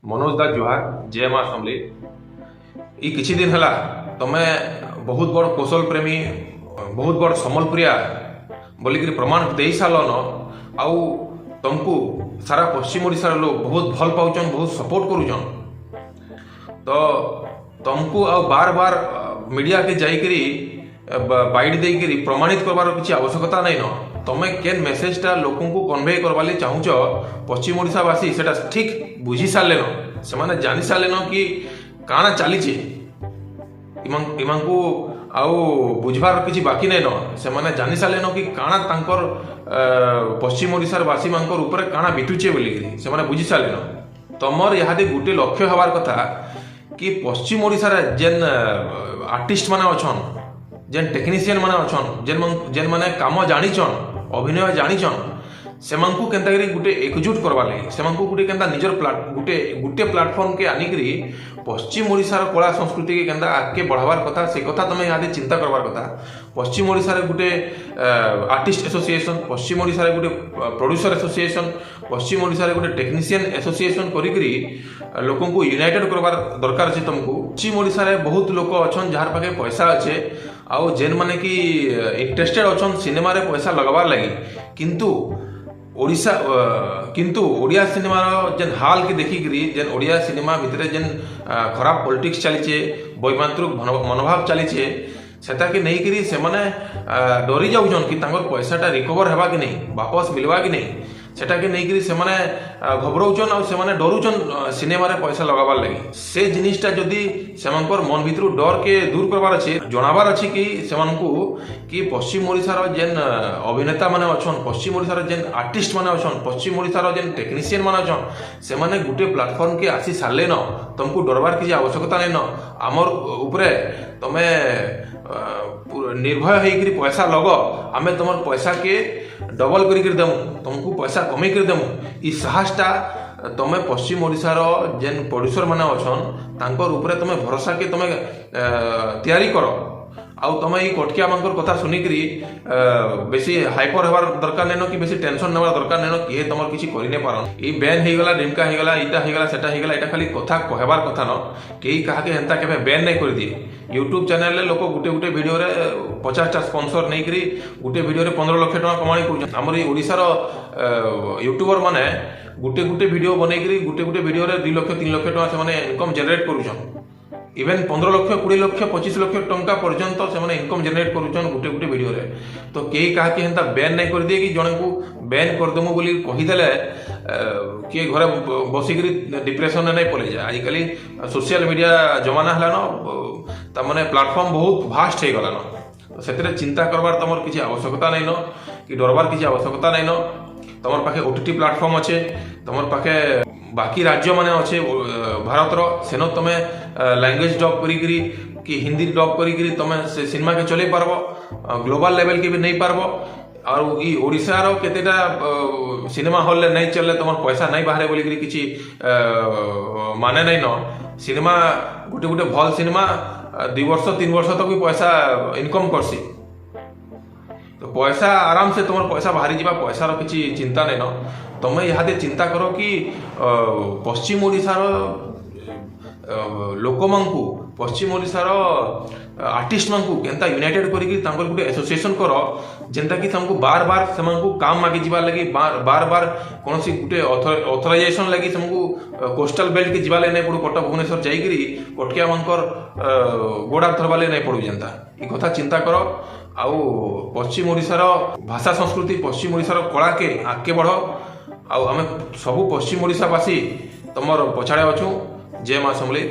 ମନୋଜ ଦାସ ଜୁହାର, ଜୟ ମା ସମଲେଇ। ଇ କିଛି ଦିନ ହେଲା ତମେ ବହୁତ ବଡ଼ କୌଶଳ ପ୍ରେମୀ, ବହୁତ ବଡ଼ ସମ୍ବଲପୁରିଆ ବୋଲିକିରି ପ୍ରମାଣ ଦେଇ ସାରିଲନ ଆଉ ତମକୁ ସାରା ପଶ୍ଚିମ ଓଡ଼ିଶାର ଲୋକ ବହୁତ ଭଲ ପାଉଛନ୍, ବହୁତ ସପୋର୍ଟ କରୁଛନ୍। ତ ତମକୁ ଆଉ ବାର ବାର ମିଡ଼ିଆକେ ଯାଇକିରି ବାଇଟ୍ ଦେଇକିରି ପ୍ରମାଣିତ କରବାର କିଛି ଆବଶ୍ୟକତା ନାଇଁ ନ। ତମେ କେନ୍ ମେସେଜଟା ଲୋକଙ୍କୁ କନଭେ କରବାର ଲାଗି ଚାହୁଁଛ, ପଶ୍ଚିମ ଓଡ଼ିଶାବାସୀ ସେଟା ଠିକ୍ ବୁଝି ସାରିଲେନ। ସେମାନେ ଜାଣି ସାରିଲେନ କି କାଣା ଚାଲିଛେ। ଇମାନଙ୍କୁ ଆଉ ବୁଝବାର କିଛି ବାକି ନାଇଁ ନ। ସେମାନେ ଜାଣି ସାରିଲେନ କି କାଣା ତାଙ୍କର ପଶ୍ଚିମ ଓଡ଼ିଶାର ବାସୀମାନଙ୍କର ଉପରେ କାଣା ବିତୁଛେ ବୋଲିକିରି ସେମାନେ ବୁଝି ସାରିଲେନ। ତମର ଇହାଦେ ଗୋଟେ ଲକ୍ଷ୍ୟ ହେବାର କଥା କି ପଶ୍ଚିମ ଓଡ଼ିଶାରେ ଯେନ୍ ଆର୍ଟିଷ୍ଟ ମାନେ ଅଛନ୍, ଯେନ୍ ଟେକ୍ନିସିଆନ ମାନେ ଅଛନ୍, ଯେନ୍ ମାନେ କାମ ଜାଣିଛନ୍, ଅଭିନୟ ଜାଣିଛନ୍, ସେମାନଙ୍କୁ କେନ୍ତା କରି ଗୋଟେ ଏକଜୁଟ କରବାର୍ ଲାଗି, ସେମାନଙ୍କୁ ଗୋଟେ କେନ୍ତା ନିଜର ଗୋଟେ ପ୍ଲାଟଫର୍ମକେ ଆନିକିରି ପଶ୍ଚିମ ଓଡ଼ିଶାର କଳା ସଂସ୍କୃତିକେ କେନ୍ତା ଆଗକେ ବଢ଼ାବାର କଥା, ସେ କଥା ତମେ ଇହାଦେ ଚିନ୍ତା କରବାର କଥା। ପଶ୍ଚିମ ଓଡ଼ିଶାରେ ଗୋଟେ ଆର୍ଟିଷ୍ଟ ଆସୋସିଏସନ, ପଶ୍ଚିମ ଓଡ଼ିଶାରେ ଗୋଟେ ପ୍ରଡ୍ୟୁସର ଆସୋସିଏସନ, ପଶ୍ଚିମ ଓଡ଼ିଶାରେ ଗୋଟେ ଟେକ୍ନିସିଆନ ଆସୋସିଏସନ କରିକିରି ଲୋକଙ୍କୁ ୟୁନାଇଟେଡ୍ କରବାର ଦରକାର ଅଛି ତମକୁ। ପଶ୍ଚିମ ଓଡ଼ିଶାରେ ବହୁତ ଲୋକ ଅଛନ୍ ଯାହାର ପାଖେ ପଇସା ଅଛେ ଆଉ ଯେନ୍ମାନେ କି ଇଣ୍ଟରେଷ୍ଟେଡ୍ ଅଛନ୍ ସିନେମାରେ ପଇସା ଲଗାବାର ଲାଗି। କିନ୍ତୁ ଓଡ଼ିଆ ସିନେମାର ଯେନ୍ ହାଲ୍କେ ଦେଖିକିରି, ଯେନ୍ ଓଡ଼ିଆ ସିନେମା ଭିତରେ ଯେନ୍ ଖରାପ ପଲିଟିକ୍ସ ଚାଲିଛେ, ବୈମାତୃକ ମନୋଭାବ ଚାଲିଛେ, ସେଟାକେ ନେଇକିରି ସେମାନେ ଡରି ଯାଉଛନ୍ କି ତାଙ୍କର ପଇସାଟା ରିକଭର ହେବା କି ନେଇ, ବାପସ ମିଲବା କି ନେଇ। ସେଟାକେ ନେଇକିରି ସେମାନେ ଘବରଉଛନ୍ ଆଉ ସେମାନେ ଡରୁଛନ୍ ସିନେମାରେ ପଇସା ଲଗାବାର ଲାଗି। ସେ ଜିନିଷଟା ଯଦି ସେମାନଙ୍କର ମନ ଭିତରୁ ଡରକେ ଦୂର କରବାର ଅଛି, ଜଣାବାର ଅଛି କି ସେମାନଙ୍କୁ କି ପଶ୍ଚିମ ଓଡ଼ିଶାର ଯେନ୍ ଅଭିନେତା ମାନେ ଅଛନ୍, ପଶ୍ଚିମ ଓଡ଼ିଶାର ଯେନ୍ ଆର୍ଟିଷ୍ଟ ମାନେ ଅଛନ୍, ପଶ୍ଚିମ ଓଡ଼ିଶାର ଯେନ୍ ଟେକ୍ନିସିଆନ ମାନେ ଅଛନ୍, ସେମାନେ ଗୋଟେ ପ୍ଲାଟଫର୍ମକେ ଆସି ସାରିଲେନ, ତମକୁ ଡରବାର କିଛି ଆବଶ୍ୟକତା ନାଇଁନ। ଆମର ଉପରେ ତମେ ନିର୍ଭୟ ହେଇକିରି ପଇସା ଲଗ, ଆମେ ତମର ପଇସାକେ ଡବଲ କରିକିରି ଦେମୁ, ତମକୁ ପଇସା କମେଇକିରି ଦେମୁ। ଇ ସାହସଟା ତମେ ପଶ୍ଚିମ ଓଡ଼ିଶାର ଯେନ୍ ପ୍ରଡ୍ୟୁସର ମାନେ ଅଛନ୍, ତାଙ୍କର ଉପରେ ତମେ ଭରସାକେ ତମେ ତିଆରି କର। ଆଉ ତମେ ଏଇ କଟକିଆ ମାନଙ୍କର କଥା ଶୁଣିକିରି ବେଶୀ ହାଇପର ହେବାର ଦରକାର ନାଇଁନ କି ବେଶୀ ଟେନସନ ନେବାର ଦରକାର ନାଇଁନ। କିଏ ତମର କିଛି କରି ନାଇଁ ପାରନ୍। ଏଇ ବ୍ୟାନ୍ ହେଇଗଲା, ଢିମକା ହେଇଗଲା, ଇଟା ହେଇଗଲା, ସେଟା ହେଇଗଲା, ଏଇଟା ଖାଲି କଥା କହିବାର କଥା ନ। କେହି କାହାକେ ହେନ୍ତା କେବେ ବ୍ୟାନ୍ ନାଇଁ କରିଦିଏ। ୟୁଟ୍ୟୁବ ଚ୍ୟାନେଲରେ ଲୋକ ଗୋଟେ ଗୋଟେ ଭିଡ଼ିଓରେ 50ଟା ସ୍ପନ୍ସର ନେଇକିରି ଗୋଟେ ଭିଡ଼ିଓରେ 15 ଲକ୍ଷ ଟଙ୍କା କମାଣି କରୁଛନ୍। ଆମର ଏଇ ଓଡ଼ିଶାର ୟୁଟ୍ୟୁବର ମାନେ ଗୋଟେ ଗୋଟେ ଭିଡ଼ିଓ ବନେଇକିରି ଗୋଟେ ଗୋଟେ ଭିଡ଼ିଓରେ 2 ଲକ୍ଷ, 3 ଲକ୍ଷ ଟଙ୍କା ସେମାନେ ଇନକମ୍ ଜେନେରେଟ୍ କରୁଛନ୍। ଇଭେନ୍ 15 ଲକ୍ଷ, 20 ଲକ୍ଷ, 25 ଲକ୍ଷ ଟଙ୍କା ପର୍ଯ୍ୟନ୍ତ ସେମାନେ ଇନକମ୍ ଜେନେରେଟ୍ କରୁଛନ୍ ଗୋଟେ ଗୋଟେ ଭିଡ଼ିଓରେ। ତ କେହି କାହାକେ ହେନ୍ତା ବ୍ୟାନ୍ ନାଇଁ କରିଦିଏ କି ଜଣଙ୍କୁ ବ୍ୟାନ୍ କରିଦେମୁ ବୋଲି କହିଦେଲେ କିଏ ଘରେ ବସିକିରି ଡିପ୍ରେସନରେ ନାଇଁ ପଲେଇଯାଏ। ଆଜିକାଲି ସୋସିଆଲ ମିଡ଼ିଆ ଜମାନା ହେଲାନ, ତାମାନେ ପ୍ଲାଟଫର୍ମ ବହୁତ ଭାଷ୍ଟ ହେଇଗଲାନ। ତ ସେଥିରେ ଚିନ୍ତା କରବାର ତମର କିଛି ଆବଶ୍ୟକତା ନାଇଁନ କି ଡରବାର କିଛି ଆବଶ୍ୟକତା ନାଇଁନ। ତମର ପାଖେ ଓଟିଟି ପ୍ଲାଟଫର୍ମ ଅଛେ, ତମର ପାଖେ ବାକି ରାଜ୍ୟ ମାନେ ଅଛେ ଭାରତର, ସେନ ତମେ ଲାଙ୍ଗୁଏଜ ଡବ୍ କରିକିରି କି ହିନ୍ଦୀ ଡବ୍ କରିକିରି ତମେ ସେ ସିନେମାକେ ଚଲେଇ ପାରବ, ଗ୍ଲୋବାଲ ଲେଭେଲକେ ବି ନେଇ ପାରବ। ଆଉ ଇ ଓଡ଼ିଶାର କେତେଟା ସିନେମା ହଲ୍ରେ ନାଇଁ ଚାଲିଲେ ତମର ପଇସା ନାଇଁ ବାହାରେ ବୋଲିକିରି କିଛି ମାନେ ନାଇଁ ନ। ସିନେମା ଗୋଟେ ଗୋଟେ ଭଲ ସିନେମା 2 ବର୍ଷ, 3 ବର୍ଷ ତକ ବି ପଇସା ଇନକମ୍ କରସି। ତ ପଇସା ଆରାମସେ ତମର ପଇସା ବାହାରି ଯିବା, ପଇସାର କିଛି ଚିନ୍ତା ନାଇଁନ। ତମେ ଇହାଦେ ଚିନ୍ତା କର କି ପଶ୍ଚିମ ଓଡ଼ିଶାର ଲୋକମାନଙ୍କୁ, ପଶ୍ଚିମ ଓଡ଼ିଶାର ଆର୍ଟିଷ୍ଟମାନଙ୍କୁ କେନ୍ତା ୟୁନାଇଟେଡ୍ କରିକି ତାଙ୍କର ଗୋଟେ ଆସୋସିଏସନ କର, ଯେନ୍ତା କି ତାଙ୍କୁ ବାର ବାର ସେମାନଙ୍କୁ କାମ ମାଗି ଯିବାର ଲାଗି, ବାର ବାର ବାର କୌଣସି ଗୋଟେ ଅଥରାଇଜେସନ ଲାଗି ସେମାନଙ୍କୁ କୋଷ୍ଟାଲ ବେଲ୍ଟକେ ଯିବା ଲାଗି ନାଇଁ ପଡୁ, କଟକ ଭୁବନେଶ୍ୱର ଯାଇକିରି କଟକିଆ ମାନଙ୍କର ଗୋଡ଼ ହାତ ଧରବା ଲାଗି ନାଇଁ ପଡୁ ଯେନ୍ତା। ଇ କଥା ଚିନ୍ତା କର ଆଉ ପଶ୍ଚିମ ଓଡ଼ିଶାର ଭାଷା ସଂସ୍କୃତି, ପଶ୍ଚିମ ଓଡ଼ିଶାର କଳାକେ ଆଗକେ ବଢ଼। ଆଉ ଆମେ ସବୁ ପଶ୍ଚିମ ଓଡ଼ିଶାବାସୀ ତମର ପଛାଡ଼େ ଅଛୁ। ଜୟ ମା ସମଲେଇ।